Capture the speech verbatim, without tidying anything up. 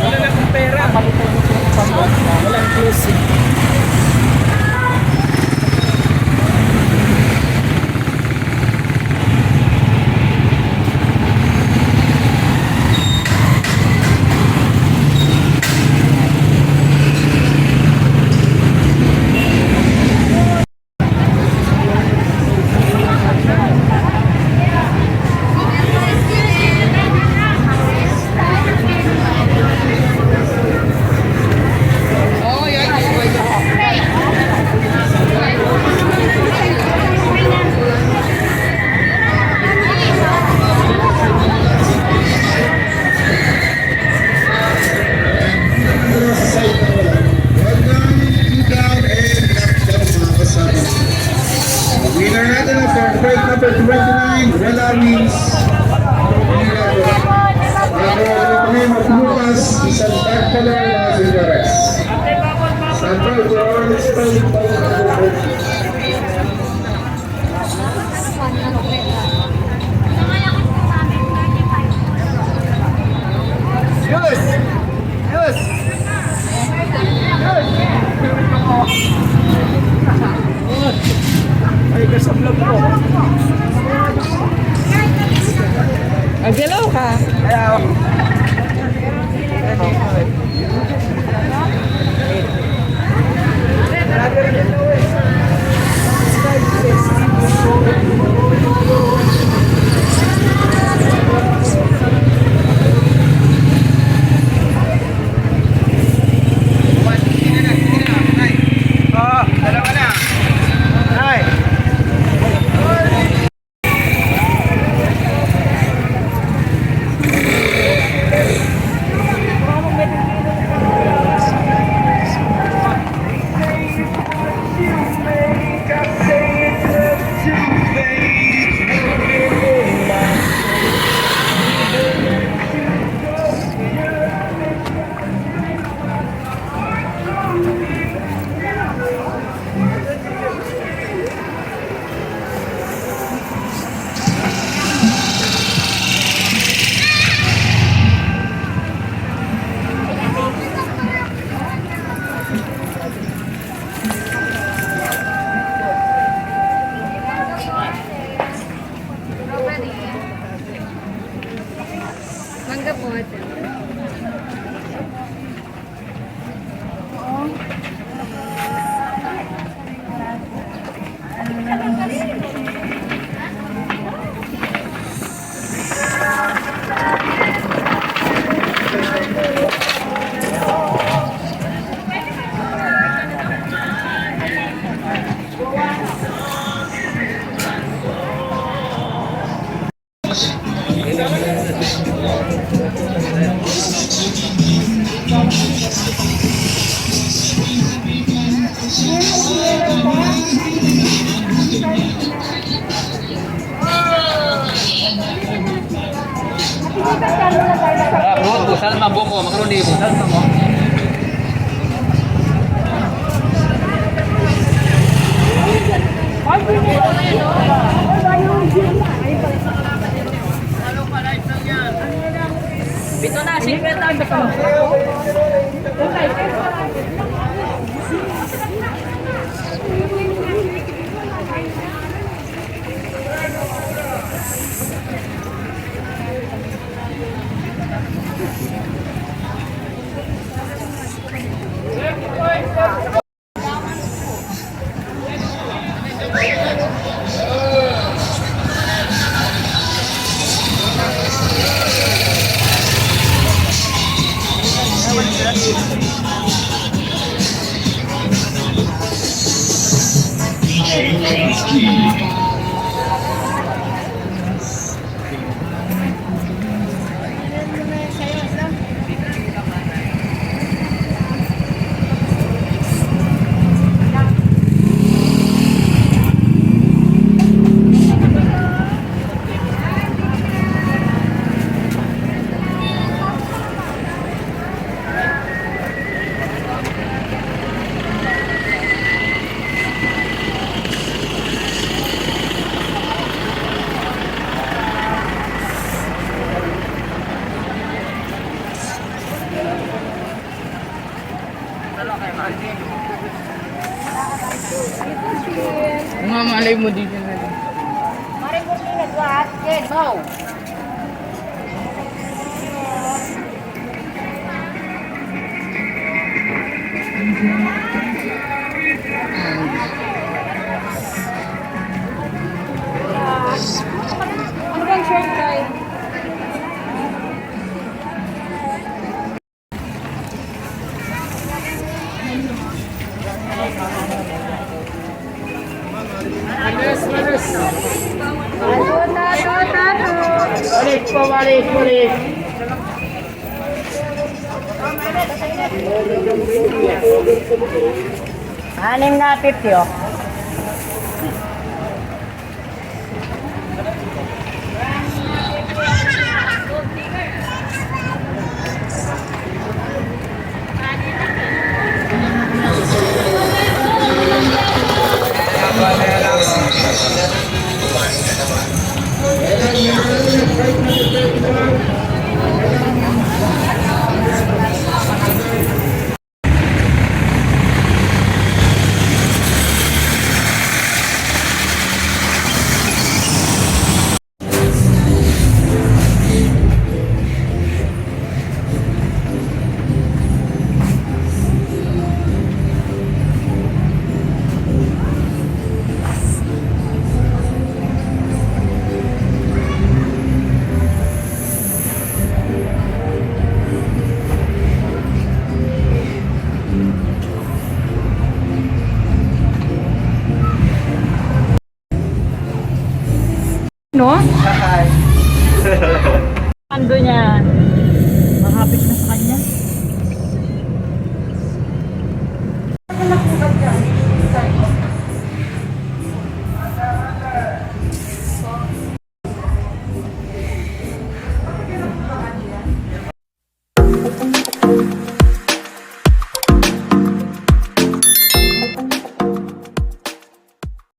Wala na akong pera. Walang closing. Winner natin ang for fight number twenty-nine, Wala Wins. Ako, ako, Lucas, isang tag pala na si Perez. Siyempre, for our next fight, Yes! Yes! Yes! Ay, kasablog ko. Mag-hello ka. Hello. Mangga po, ate. Ah, bro, pusal maboko, makaroni, pusal maboko. Pito na, singkwenta. Ay mo, di na na. Mare mo, di na, dua, at, kid, no. Ano bang short guy? Balik po, balik, balik. Anim na fifty, oh. No? Ando niya, mahapit na sa kanya.